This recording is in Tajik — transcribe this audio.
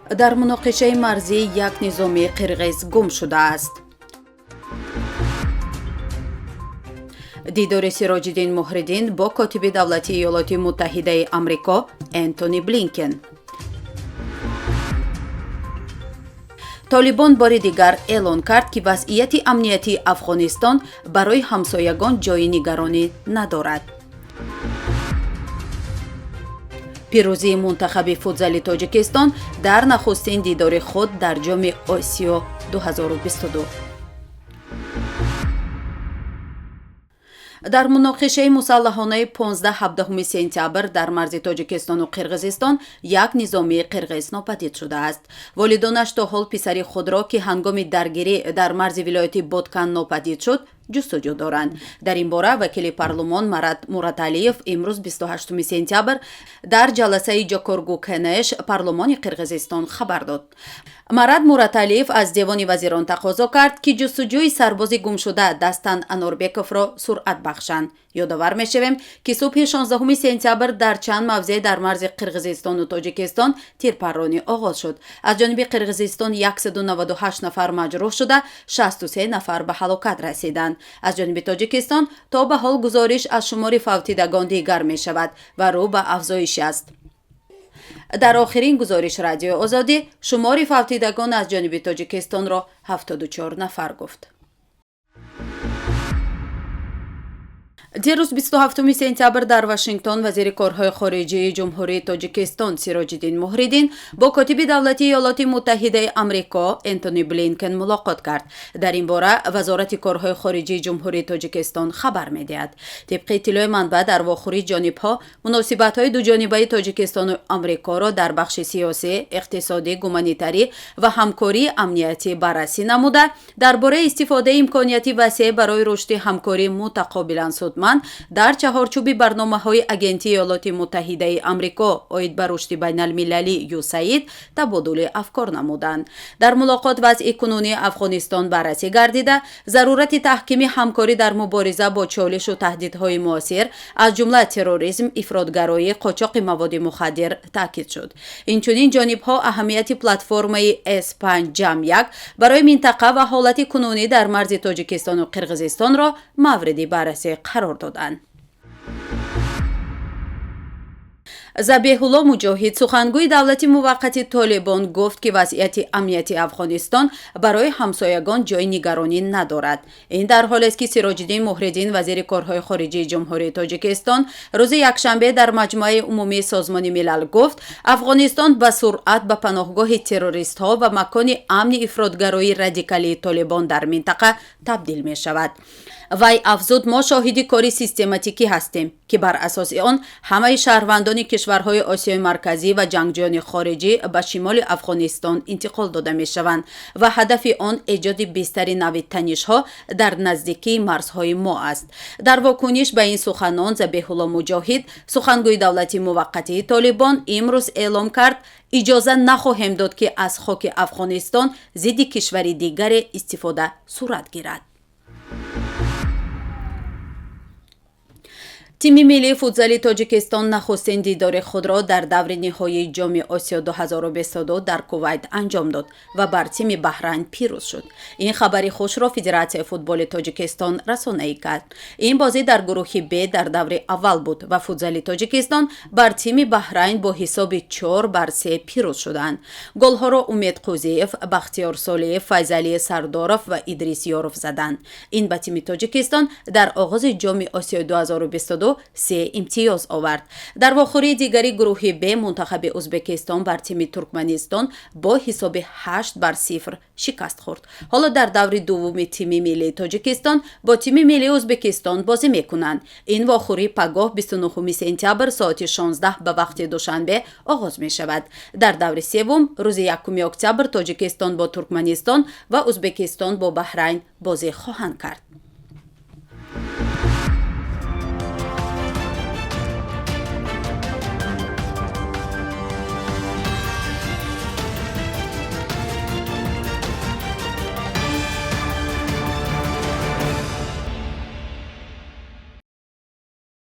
Дар муноқишаи марзӣ як низомии қирғиз гум шудааст. Дидори Сироҷиддин Муҳриддин бо котиби давлати Иёлоти Муттаҳидаи Амрико Энтони Блинкен. Толибон бори дигар эълон кард, ки вазъияти амниятии Афғонистон барои ҳамсоягон ҷойи нигаронӣ надорад. Пирӯзии мунтахаби футзали Тоҷикистон дар нахустин дидори худ дар Ҷоми Осиё 2022. Дар муноқишаи мусаллаҳонаи 15-17 сентябр дар марзи Тоҷикистону Қирғизистон як низомии қирғиз нопадид шудааст. Волидонаш то ҳол писари худро, ки ҳангоми даргирӣ дар марзи вилояти Боткан нопадид шуд, ҷустуҷӯ доранд. Дар ин бора вакили парлумон Марат Мураталиев имрӯз 28 сентябр дар ҷаласаи Ҷокоргу Кенеш парлумони Қирғизистон хабар дод. Марат Мураталиев аз Девони вазирон тақозо кард, ки ҷустуҷӯи сарбози гумшуда Дастан Анорбековро суръат бахшанд. Ёдовар мешавем, ки субҳи 16 сентябр дар чанд мавзеъ дар марзи Қирғизистону Тоҷикистон тирпарронӣ оғоз шуд. Аз ҷониби Қирғизистон 198 нафар маҷрӯҳ шуда, 63 нафар ба ҳалокат расиданд. Аз ҷониби Тоҷикистон то ба ҳол гузориш аз шумори фавтидагон дигар мешавад ва рӯ ба афзоиш аст. Дар охирин гузориш Радиои Озодӣ шумори фавтидагон аз ҷониби Тоҷикистонро 74 нафар гуфт. Дирӯз 27 сентябр дар Вашингтон вазири корҳои хориҷии Ҷумҳурии Тоҷикистон Сироҷиддин Муҳриддин бо котиби давлатии Иёлоти Муттаҳидаи Амрико Энтони Блинкен мулоқот кард. Дар ин бора Вазорати корҳои хориҷии Ҷумҳурии Тоҷикистон хабар медиҳад. Тибқи иттилои манбаъ, дар вохӯрии ҷонибҳо муносибатҳои дуҷонибаи Тоҷикистону Амрикоро дар бахши сиёсӣ, иқтисодӣ, гуманитарӣ ва ҳамкории амниятӣ баррасӣ намуда, дар бораи истифодаи имконияти васеъ барои рушди ҳамкории мутақобилан судманд дар чаҳорчӯби барномаҳои Агентии Иёлоти Муттаҳидаи Амрико оид ба рушди байналмилалӣ ЮСАИД табодули афкор намуданд. Дар мулоқот вазъи кунунии Афғонистон баррасӣ гардида, зарурати таҳкими ҳамкорӣ дар мубориза бо чолишу таҳдидҳои муосир, аз ҷумла терроризм, ифротгароӣ, қочоқи маводи мухаддир таъкид шуд. Инчунин ҷонибҳо аҳамияти платформаи С5+1 барои минтақа ва ҳолати кунунӣ дар марзи Тоҷикистону Қирғизистонро мавриди баррасӣ қарор доданд. Забеҳулло Муҷоҳид, сухангӯи давлати муваққати Толибон, гуфт, ки вазъияти амнияти Афғонистон барои ҳамсоягон ҷои нигаронӣ надорад. Ин дар ҳолест, ки Сироҷиддин Муҳриддин, вазири корҳои хориҷии Ҷумҳурии Тоҷикистон, рӯзи якшанбе дар Маҷмӯаи умумии Созмони Милал гуфт, Афғонистон ба суръат ба паноҳгоҳи террористҳо ва макони амни ифротгароии радикалии Толибон дар минтақа табдил мешавад. Вай афзуд, мо шоҳиди кори систематикӣ ҳастем, ки бар асоси он ҳамаи шаҳрвандони кишварҳои Осиёи Марказӣ ва ҷангҷӯёни хориҷӣ ба шимоли Афғонистон интиқол дода мешаванд ва ҳадафи он эҷоди бистари нави танишҳо дар наздикии марзҳои мо аст. Дар вокуниш ба ин суханон Забеҳулло Муҷоҳид, сухангӯи давлати муваққатии Толибон, имрӯз эълом кард, иҷоза нахоҳем дод, ки аз хоки Афғонистон зидди кишвари дигаре истифода сурат гирад. Тими миллии футзали Тоҷикистон нахустин дидори худро дар даври ниҳоии Ҷоми Осиё 2022 дар Кувайт анҷом дод ва бар тими Баҳрайн пирӯз шуд. Ин хабари хушро Федератсияи футболи Тоҷикистон расонаӣ кард. Ин бозӣ дар гурӯҳи Б дар даври аввал буд ва футзали Тоҷикистон бар тими Баҳрайн бо ҳисоби 4-3 пирӯз шуданд. Голҳоро Умед Қӯзиев, Бахтиёр Солиев, Файзалӣ Сардоров ва Идрис Ёров заданд. Ин ба тими Тоҷикистон дар оғози Ҷоми Осиёи 2022 3 имтиёз овард. Дар вохӯрии дигари гурӯҳи Б мунтахаби Ӯзбекистон бар тими Туркманистон бо ҳисоби 8-0 шикаст хӯрд. Ҳоло дар даври дуввуми тими миллии Тоҷикистон бо тими миллии Ӯзбекистон бозӣ мекунанд. Ин вохӯрӣ пагоҳ 29 сентябр соати 16 ба вақти Душанбе оғоз мешавад. Дар даври севум рӯзи 1 октябр Тоҷикистон бо Туркманистон ва Ӯзбекистон бо Баҳрайн бозӣ хоҳанд кард.